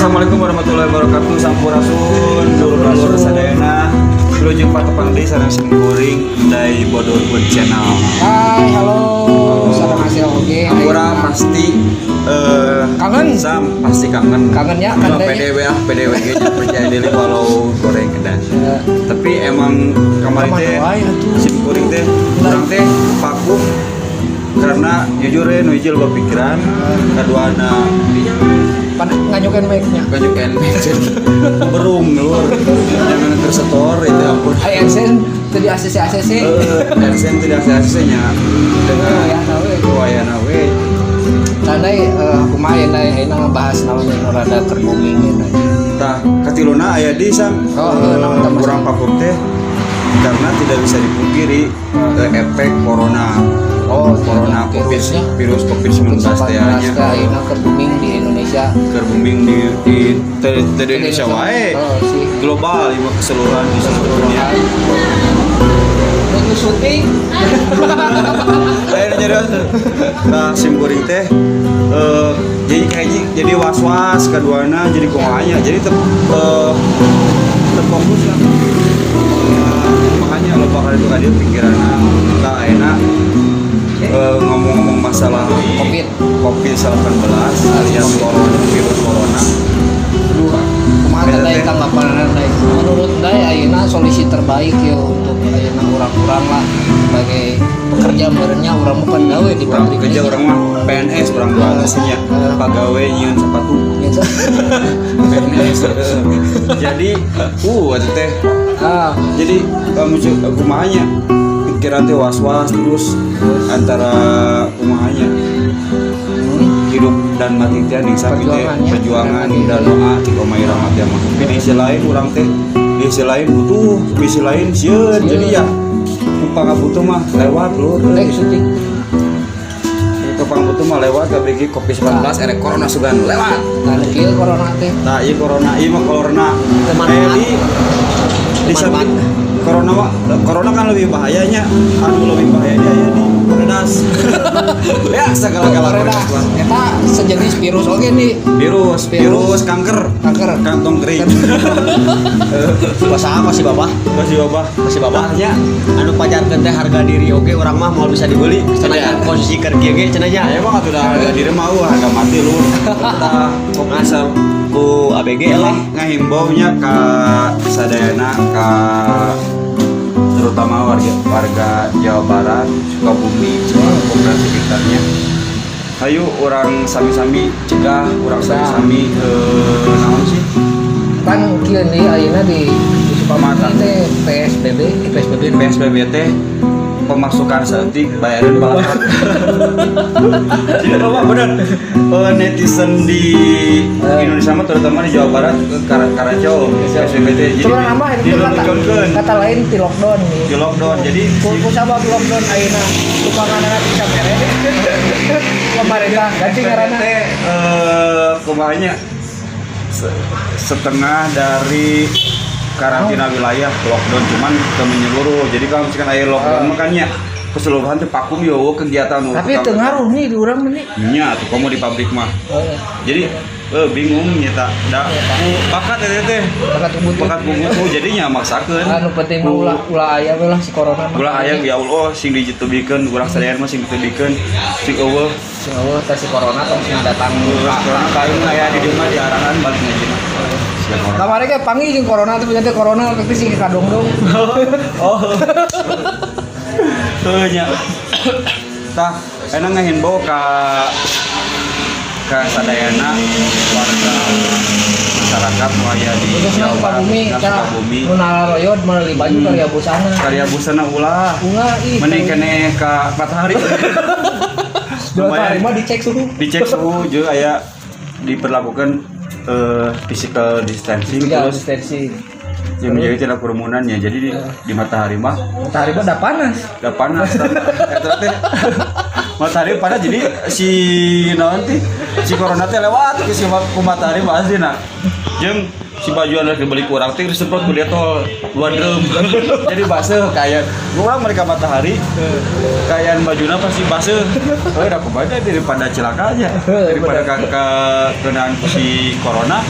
Assalamualaikum warahmatullahi wabarakatuh. Sampurasun, dulur-dulur sadayana. Wilujeng patepang deui sareng sim kuring dari Bodor Food Channel. Hai, halo. Sareng hasil oge. Hampura pasti Kangen. Sam pasti kangen. Kangen ya, Cuma kangen. PDW ah, PDW ge nya, percaya diri walau goreng edan. Tapi emang kamari Kamana teh wae atuh. Sim kuring teh urang teh vakum karena jujur ya, nu hiji loba pikiran, kaduana Pan nganyukeun mic-nya. Banyak berung lur, jangan tersetor itu, ampun. Ai AdSense teu di ACC ACC. AdSense tidak ACC nya dengan Oh, ya, tahu ya. Wayana we. Tandai kumaha ya, Ndai, ayeuna ngebahas naon nu rada keur booming ya, Ndai? Tah, katiluna aya di sam. Oh, naon tah, Mas? Kurang vakum teh karena tidak bisa dipungkiri efek corona. Oh, corona covid, virusnya. Virus covid 19 teh nya. Teh ayeuna keur booming di Indonesia. Keur booming di Indonesia wae. Oh, sih. Global lima keseluruhan di seluruh dunia. Nuju syuting. Ayo jadi, nah, sim kuring teh jadi kayak jadi was-was, keduana jadi kumahanya, jadi terfokus lah. Makanya lo bakal itu kali pikiranna. Nah, enak ngomong-ngomong masalah Covid. Covid 19 alias corona, virus corona. Aduh, kumaha Beda teh teh. Tanggapan Ndai? Menurut Ndai ayeuna solusi terbaik ya untuk ayeuna urang-urang lah sebagai pekerja, meureunnya urang mah kan gawe di Urang pabrik. Kerja, urang mah PNS, urang mah aslinya pegawai nyieun sepatu. Gitu. PNS, jadi itu teh jadi kamu kumahanya pikiran teh was-was terus antara kumahanya hidup dan mati teh ning sapi teh. Perjuangannya. Perjuangan dan doa ti Oma Irama teh mah, tapi di sisi lain urang teh di sisi lain butuh, di sisi lain sieun, jadi ya upang butuh mah lewat lur. Rek syuting. Upang butuh mah lewat kabeh Covid 19 erek corona sugan lewat. Nah, kieu corona teh. Nah, iya corona, iya mah corona. Bermanfaat. Eh, di samping corona mah, corona kan lebih bahayanya, anu lebih bahaya dia ya di koredas. Ya segala-gala Koredas. koredas lah. Eta sejenis virus oge nih. Virus, virus kanker, Kanker. Kantong kering. Bahasa apa sih, Bapak? Masih wabah. Masih Bapak. Tah nya. Anu pajarkeun teh harga diri oge urang mah moal bisa dibeli. Cenah Iya. posisi keur kieu ge cenah nya. Ya emang atuh dah harga diri mau harga mati lu. Tah, kok asal Ku ABG lah. Ngahimbaunya ka sadayana, ka terutama warga warga Jawa Barat, Sukabumi, Cimampong dan sekitarnya. Ayo urang sami-sami cegah, urang sami-sami naon sih? Kan kieu nih ayeuna di Sukabumi teh PSBB, PSBB. PSBB teh pemasukan saeutik bayarin balapan. Jadi bapak bener netizen di Indonesia mah, terutama di Jawa Barat, karaco PSBB teh jadi Coba nama itu kata, dileluconkeun. Kata lain di lockdown nih. Di lockdown jadi Ku sabab lockdown ayeuna tukanganna bisa mere. Pemerintah ganti ngaranna. teh kumaha nya, setengah dari karantina wilayah lockdown, cuman ke menyeluruh. Jadi kalau misalkan aya lockdown makanya keseluruhan teh vakum yo kegiatan. Tapi teu ngaruh nih di urang nih. Nya tuh kamu di pabrik mah. Oh, iya. Jadi bingung nyata da ku bakat eta teh. Bakat butuh. Bakat butuh jadinya maksakeun. Anu penting mah ulah ulah aya we lah si corona mah. Ulah aya, ya Allah, sing ditebikeun urang sadayana mah, sing ditebikeun sing eueuh. Sing eueuh teh si corona tong sing datang. Corona kain aya di dieu mah diarahan balik ngajina. Kamari ge panggil jeung corona teh teh corona tapi sing kadongdong. Oh. Heuh nya. Tah, enak ngahimbau ka sadayana warga masyarakat nu aya di Khususnya Jawa Barat, Sukabumi, khususnya tah Sukabumi. Nu nararoyod meuli baju karya busana. Karya busana ulah. Ulah ih. Mending keneh ka matahari. Dua hari mah dicek suhu. Dicek suhu juga aya diperlakukan physical distancing Iya, terus distancing. Yang menjadi tidak kerumunan ya, jadi di matahari mah. Matahari mah udah panas. Udah panas eta teh matahari panas, jadi si naon teh si corona teh lewat ke si ku matahari mah asli. Nah, jeung Si baju anu dibeli ku urang teh disemprot ku Dettol 2 drum. Jadi baseuh kayak urang mereka matahari. Kayak bajuna pasti baseuh. Oh, udah kebaca daripada celaka aja. Daripada ke kenaan ku si corona,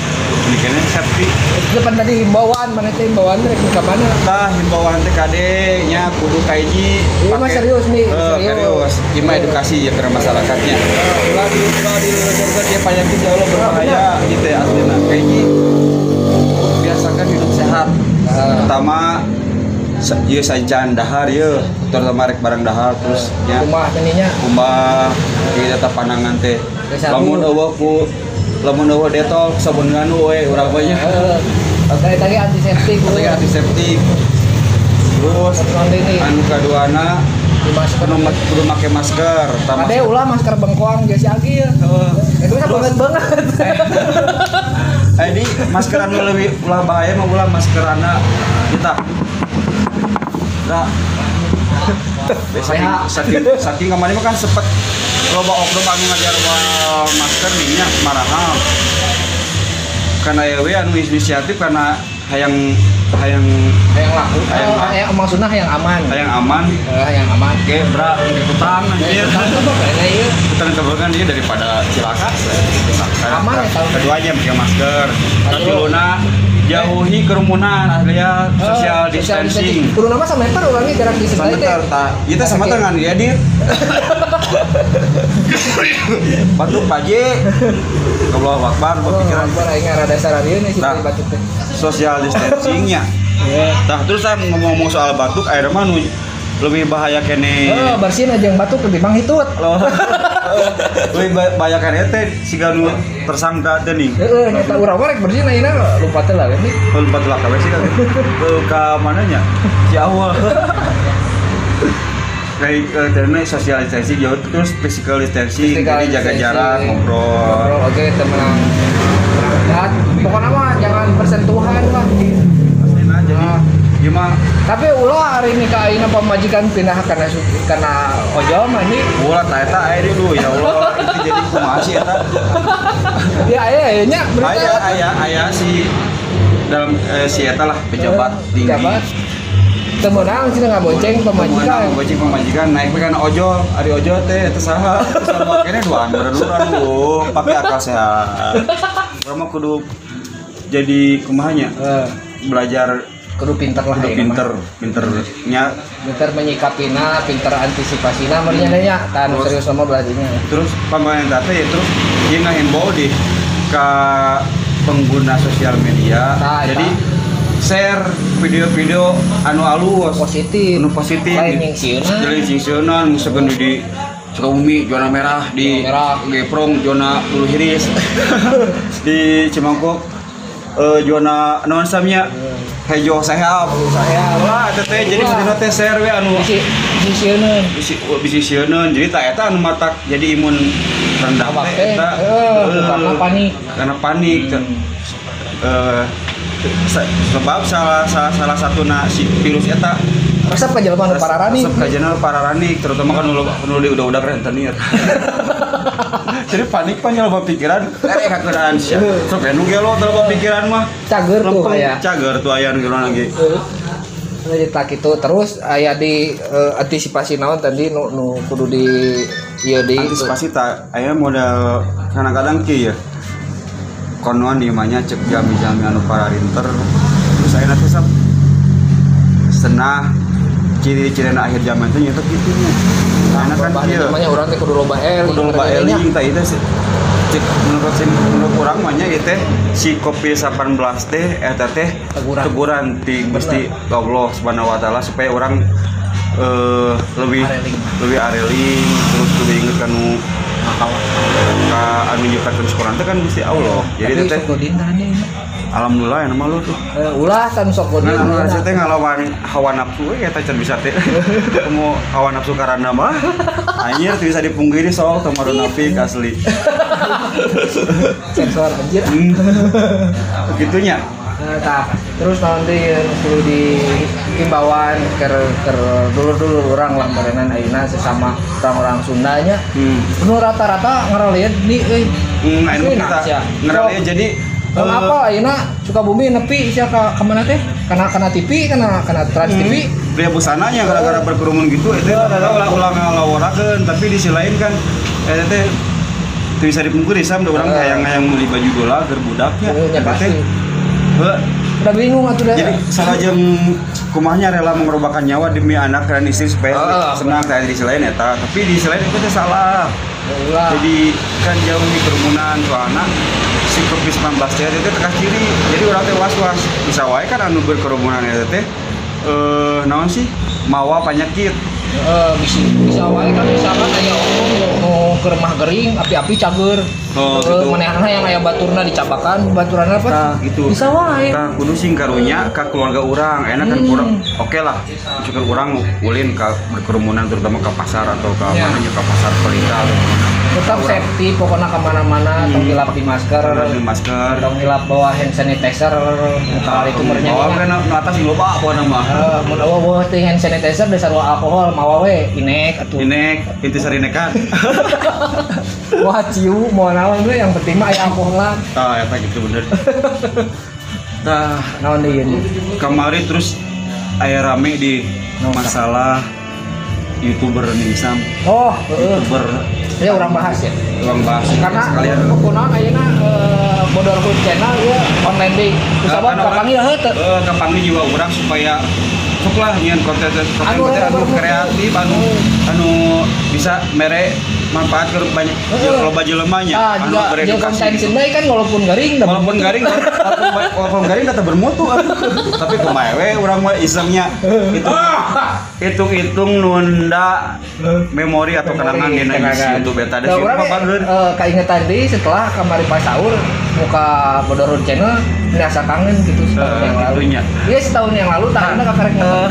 mikirnya safety. Itu kan tadi himbauan, mana teh himbauan rek ka mana? Tah, himbauan teh kade nya kudu kahiji. Ini mah serius nih, serius. Serius. Ieu mah edukasi ya ke masyarakatnya. Ulah di dia penyakit ya Allah berbahaya gitu ya aslina. Kahiji, biasakan hidup sehat. Pertama ieu sajan dahar ieu, terutama rek barang dahar terus nya. Kumaha teninya? Kumbah kita tetap pandangan teh. Geus sabu. Lamun euweuh ku lamun euweuh Dettol sabun nganu we urang mah nya. Heeh. Tadi tadi antiseptik. Tadi antiseptik. Terus Terus ini anu kaduana di masker. Kudu make masker. Tah, Kade ulah masker bengkoang geus si Agil. Heeh. Itu kan banget banget. Di masker anu lebih ulah bahaya mah ulah masker anu kita. Nah, saking saking saking kemarin mah kan sempet loba oknum anu ngajar masker minyak marahal. Karena ya we anu inisiatif karena hayang hayang Hayang laku. Hayang Oh, laku. hayang maksudnya hayang aman. Hayang aman. Hayang aman. Oke, bra, utang anjir. Utang tuh kayaknya ieu. Utang kebetulan dia daripada cilaka. Aman ya, tahu. Keduanya pakai masker. Katiluna jauhi kerumunan alias social distancing. Kudu nama sameter urangnya jarak di sebelah Sameter tah. Ieu teh sama dengan ya dit. Batuk paje. Allahu Akbar berpikiran. Akbar aing rada sararieun nih si Nah. batuk teh. Social distancingnya. Iya. Nah, terus saya ngomong-ngomong soal batuk, air mah nu lebih bahaya kene. Oh, bersihin aja yang batuk ketimbang hitut. Loh. Lebih bahaya kene teh siga nu tersangka teh nih. Heeh, nyata urang mah rek bersihin ayeuna lupa teh lah ini. Lupa lah kawe sih kan. Ke mananya? Ciawal. Kayak karena social distancing jauh terus physical distancing, Physical jadi jaga distancing. jarak, ngobrol. Ngobrol oke temenang. Sehat. Pokoknya mah jangan bersentuhan lah. Pastilah, jadi Ah. gimana? Tapi ulah hari ini ka ayeuna pamajikan pindah karena ojol mah ini. Ulah tah eta aya dulu ya Allah, itu jadi kumaha sih eta? Ya aya aya nya berita. Aya aya aya si dalam si eta lah pejabat tinggi. Pejabat. Teu meunang cenah ngabonceng pamajikan. Pemajikan, bonceng pamajikan naik we kana ojol, ari ojol teh eta saha? Sama kene duaan berdua lu, pakai akal sehat. Urang mah kudu jadi kumaha nya? Belajar Kudu pinter lah kudu ayeuna mah. pinter, pinternya Pinter menyikapina, pinter antisipasina meureun nya tan Terus. serius sama belajarnya. Terus pemerintah teh ya, terus dia ngahimbau di ke pengguna sosial media. Nah, Jadi eta. Share video-video anu alus, Positif. anu positif. Lain nyingsieunan. Jadi nyingsieunan misalkan di Sukabumi zona merah, di Zona merah. Geprong zona bulu hiris, di Cimangkok zona non samnya hejo sehat. Saya Wah, eta teh jadi Wah. maksudna teh share we anu bisi nyingsieunan. Bisi bisi sieuneun. Jadi tak eta anu matak jadi imun rendah Awak teh teh, eta. karena panik. Karena panik. Sebab salah salah, salah satu na si virus eta Resep ka jelema nu pararanik. Resep ka jelema pararanik, terutama kan nu di udah-udah rentenir. Jadi panik pan loba pikiran, kakeunaan sia. Sok nu gelo teh loba pikiran mah. Cager tuh Lempeng, aya. Cager tuh aya nu gelo lagi. Jadi tak itu terus aya di antisipasi naon tadi nu nu kudu di ieu di Antisipasi tak aya modal kadang-kadang ki ya. Konon di imahnya cek jami-jami anu pararinter terus aya teh sap senah ciri-ciri akhir zaman teh nyaeta kitu nya. Karena kan Bah, kieu. namanya urang teh kudu loba eling. Kudu loba eling tah itu sih. Cek menurut sih menurut urang mah nya ieu teh si Covid-19 teh eta teh Teguran. Teguran ti Gusti Allah Subhanahu wa taala supaya orang lebih Areling. Lebih areling terus lebih inget kanu ka anu nyiptakeun sekolah teh kan Gusti Allah. Jadi Tapi teh sok godin tadi. Alhamdulillah ya nama lu tuh. Ulah kan sok godin. Nah, anu rasa teh ngalawan hawa nafsu we eta can bisa teh. Komo hawa nafsu karena mah anjir teu bisa dipungkiri soal teu nafik asli. Sensor anjir. Begitunya. Tah, terus nanti perlu di himbauan ke dulur-dulur orang lah merenan ayeuna sesama orang-orang Sundanya. Nu rata-rata ngereliet nih euy. Ayeuna Asli kita nasia. ngereliet jadi Kalau apa ayeuna Sukabumi nepi sia ka ka mana teh? Kana kana TV, kana kana Trans TV. Pria busananya gara-gara berkerumun gitu itu ulah ulah ngalaworakeun, tapi di sisi lain kan eta teh teu bisa dipungkiri, Sam, da urang hayang-hayang meuli baju bola keur budaknya. Nya, Eta pasti. teh, heuh, Udah bingung atuh dah. Jadi salah jeung kumahnya rela mengorbankan nyawa demi anak dan istri supaya senang kayak di sisi lain eta, tapi di sisi lain itu teh salah. Ulah. Jadi kan jauh di kerumunan, soalnya si COVID-19 teh itu tekas ciri, jadi urang teh was-was, bisa wae kan anu berkerumunan eta teh naon sih, mawa penyakit. Heeh, bisa bisa wae kan, misalkan aya oknum nu ke rumah gering, api-api cager. Oh, gitu. Manehna yang aya baturna dicabakan, baturanna apa? Tah gitu. Bisa wae. Tah, kudu sing karunya ka keluarga urang enak kan. Kurang oke lah misalkan urang ulin ka berkerumunan, terutama ke pasar atau ke mana nya, ke pasar pelita atau kemana. Tetap safety pokoknya, kemana-mana tong hilap di masker, Harus di masker. Tong hilap bawa hand sanitizer, muka itu merenya. Bawa kan nu atas loba pokona mah. Eh, mun euweuh teh hand sanitizer, dasar wa alkohol mawa we inek atuh. Inek intisari nekat. Wah, ciu mau naon we, yang penting mah aya alkohol lah. Tah, eta gitu bener. Tah. Naon deui ieu? Kemarin terus aya rame di Naon, tah? Masalah youtuber nih, Sam. Oh, heeh. Youtuber. Ya urang bahas ya. Urang bahas Karena sekalian. Kunaon ayeuna Bodor Hood channel ya online deui. Kusabab Kan orang- kapanggil heuh teu. Kapanggil jiwa urang supaya sok lah nyian konten konten Anu konten anu bermutu. Kreatif, anu anu bisa mere manfaat ke banyak loba jelema nya, Ah, anu juga dia beredukasi konten gitu. sendiri kan walaupun garing dah. Walaupun garing tetap bermutu atuh. Tapi kumaha we, urang mah isengnya itu hitung-hitung nunda memori atau kenangan dina isi YouTube eta ada Nah, sih urang mah bager. Kaingetan deui setelah kamari pas sahur muka Bodorun channel, merasa kangen gitu setahun yang lalu. Gitunya. Iya, setahun yang lalu tangannya kakarek nonton.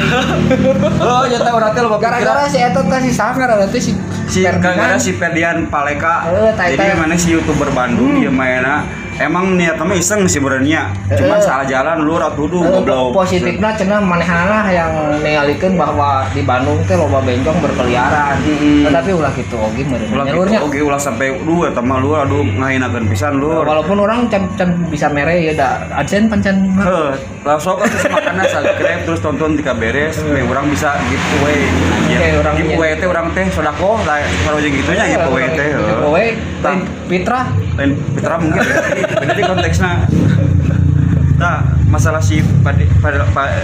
Oh, ya teh urang teh loba Gara-gara si eta teh si saha ngaranna teh, si si Ferdinand. gara-gara si Ferdian Paleka. Tai- Jadi tai. mana si youtuber Bandung dia mainnya emang niatnya mah iseng sih sebenarnya, cuman salah jalan lur atuh duh goblok. Positifna cenah manehna yang ningalikeun bahwa di Bandung teh loba bencong berkeliaran. Tetapi ulah kitu oge meureun. Ulah gitu Nya, Lur nya. oge, ulah sampai duh eta mah lur, aduh, ngahinakeun pisan lur. Walaupun orang can, can bisa mere ya da AdSense pan can. Heuh, langsung kan terus makannya subscribe terus tonton tika beres, we urang bisa giveaway. Anjir. Oke, urang Giveaway teh urang teh sodako lah, kalau jeung gitu nya giveaway teh. Heuh. Giveaway Tah. lain fitrah. Lain fitrah mungkin ya. Berarti konteksnya. Nah, masalah si Padi,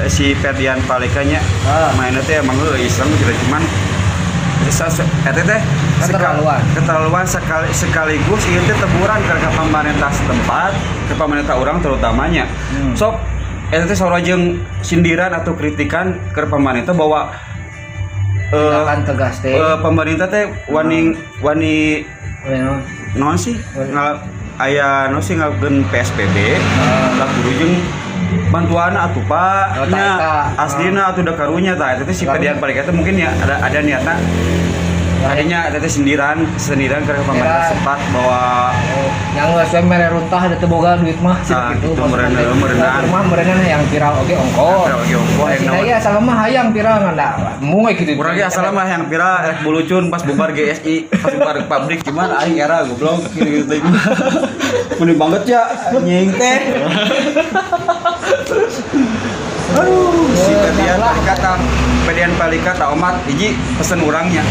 si Ferdian Palekanya mainnya teh emang heuh iseng gitu, cuman eta teh Keterlaluan. Keterlaluan sekali sekaligus ieu teh teguran ke pemerintah setempat, ke pemerintah urang terutamanya. Sok eta teh sarua jeung sindiran atau kritikan ke pemerintah bahwa Tindakan tegas teh. Pemerintah teh wani wani Bueno. non sih ngal aya non sih ngalakukeun PSBB lah kudu jeung bantuan atuh Pak. Oh, Nya tah, eta. aslina atuh da karunya tah eta teh si Karunya. Ferdian Paleka teh mungkin ya ada niatna tadinya eta teh sindiran sindiran ke pemerintah Sindiran. setempat bahwa Oh, yang geus we mere runtah da teu boga duit mah Ah, gitu gitu, maksudna teh. meureunan. Mah meureunan yang viral oge ongkoh. Viral oge ongkoh, Nah, yang si naon. daya asal mah hayang viral ngan da embung we kitu. Urang ge asal mah yang viral rek bulucun pas bubar GSI, pas bubar pabrik gimana aing era goblok gitu gitu teh. Mending banget ya anjing teh. Aduh, si Ferdian Paleka tah, Ferdian Paleka tah omat hiji pesen urangnya.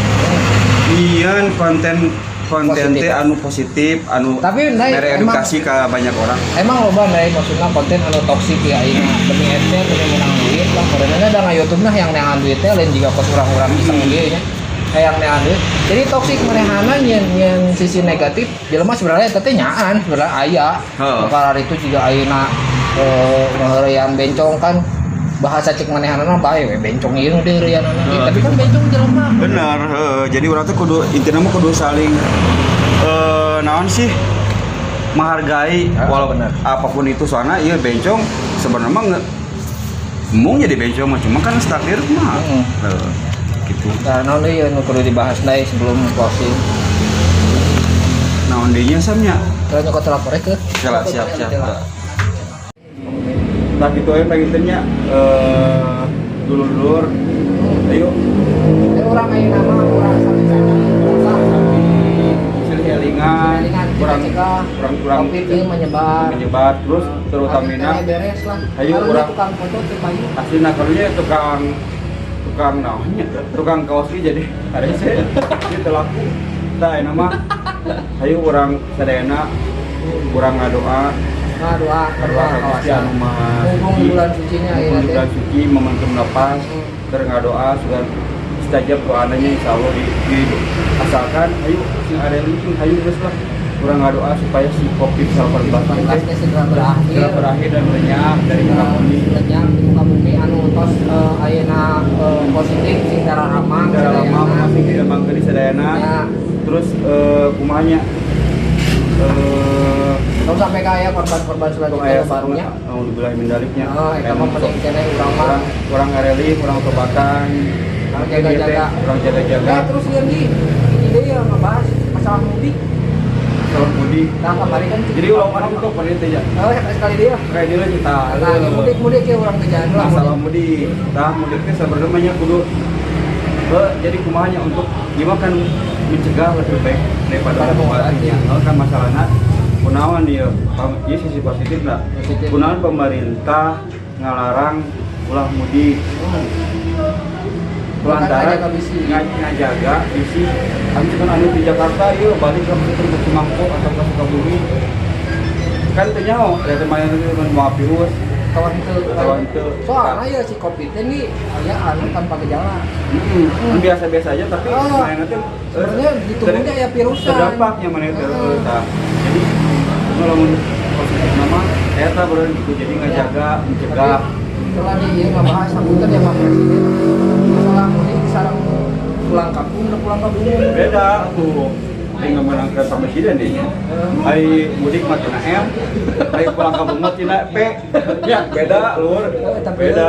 Nyieun konten konten Positif. teh anu positif, anu Tapi, Nay, mere emang- edukasi ke banyak orang. Emang loba Nay, maksudnya konten anu toksik ya ayeuna demi AdSense, demi menang duit lah. Meureunan da nga-YouTube nah yang neangan duit teh lain jiga kos urang-urang iseng ge nya. Hayang neangan duit. Jadi toksik manehana nyeun nyeun sisi negatif jelema sebenarnya eta teh nyaan sebenarnya aya. Heeh. Perkara itu juga ayeuna ngaheureyan bencong kan bahasa cek manehana bae we bencong ieu nu diheureyanana Heeh. tapi kan bencong jelema. Bener, heeh. Jadi urang teh kudu intinya mah kudu saling naon sih menghargai Ah, walaupun bener. apapun itu, soalnya iya bencong sebenarnya mah embung jadi bencong mah cuma kan takdir mah. Heeh, gitu. Nah, naon deui nu kudu dibahas deui sebelum closing? Naon deui nya, Sam, nya? Kalau nyokot lapornya ke Siap, siap, siap. Nah gitu aja pengennya dulur-dulur. Ayo. Eh, urang ayeuna mah urang sami-sami. Silih elingan. Elingan. Kurang Cegah kurang kurang Covid ieu menyebar. Menyebar terus, terutamina Ari beres lah. Hayu, Karunya tukang foto teu payu. Aslina karunya tukang tukang naonnya, tukang kaos ge jadi harese ieu teu laku. Tah, ayeuna mah hayu urang sadayana urang ngadoa. Nah, doa. Ngadoa ka Gusti anu Maha Mumpung di Suci. Bulan sucinya Mumpung ieu di teh. Bulan suci, momentum lepas keur ngadoa sugan mustajab doana nya, insyaallah di asalkan ayo sing ada link, hayu geus lah urang ngadoa supaya si Covid-19 19 teh segera berakhir. Segera berakhir dan lenyap dari muka bumi. Lenyap di muka bumi. Anu tos ayeuna positif sing ramang. Secara lama masih diembangkeun di sadayana. Ya. Terus kumaha nya, Tong sampai kaya korban-korban selanjutnya aya barunya. Alhamdulillah min daliknya. Oh, eta mah penting keneh urang mah. Urang urang ngareli, urang tobatan. Urang jaga-jaga. Urang jaga-jaga. Eh, terus ieu di ini deui ya, ngebahas masalah mudik. Masalah mudik. Nah, kemarin kan Jadi ulang pada tutup pada itu ya. Oh, ya, sekali dia. Kayak dia kita. Nah, ini mudik-mudik ya urang ke jalan lah. Masalah mudik. Tah, mudiknya sebenarnya kudu jadi kumaha nya, untuk gimana kan mencegah lebih baik daripada Daripada mengobatinya. Oh, kan masalahnya kunaon ieu? Ieu sisi positif lah. Positif. Kunaon pemerintah ngalarang ulah mudik? Lantaran Ngajaga bisi. Ngajaga bisi anu cuman anu di Jakarta ieu balik ke ke Cimangkok atau ke Sukabumi kan teu nyaho ada teman yang mau virus. Kawan teu. Kawan teu. Soalnya ya si Covid teh nih aya anu tanpa gejala. Biasa-biasa aja, tapi Oh. mana teh Sebenarnya di tubuhnya aya virusan. Terdampaknya mana teh. Tah, jadi kalau mun positif nama eta baru gitu, jadi ngajaga mencegah. Tapi setelah di ieu ngebahas sambutan ya Pak Presiden masalah mudik sareng pulang kampung dan pulang kampung. Beda tuh. Aing menang ke Pak Presiden deh nya. Ai mudik mah tina M, ai pulang kampung mah tina P. Ya, beda lur. Tapi Beda.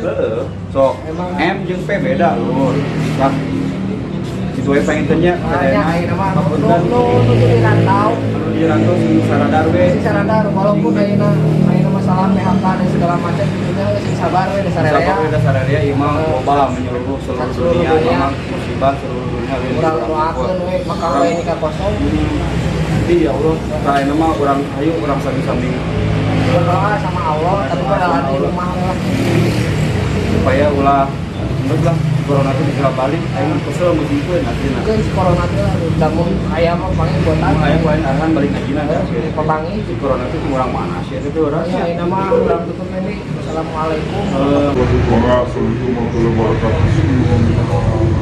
Heeh. Sok Emang- M jeung P beda lur. Tah. Itu we panginten nya. Makanya ayeuna mah nu Kapunten. nu nu jadi rantau. Anu di rantau sing saradar we. Sing saradar walaupun ayeuna ayeuna masalah PHK dan segala macam gitu nya, sing sabar we dasar Sabar we, dasar area ieu mah global menyeluruh seluruh Seluruh dunia, dunia. memang musibah seluruh dunia lain Urang urang doakeun we maka we nikah kosong. Jadi ya Allah, tah ayeuna mah urang hayu urang sami-sami Berdoa sama Allah, tapi Berdoa pada sama di Allah. rumah lah. Supaya ulah menurut lah corona itu segera balik, aing kesel musingkeun aslinya. Mungkin si corona teh lah lamun aya mah panggil botan. Mun aya lain arahan balik ngajina dah. Pepangi. Si corona itu kurang mana sih itu orang. Ya, ini mah urang tutup ini. Assalamualaikum. Eh, Assalamualaikum warahmatullahi wabarakatuh.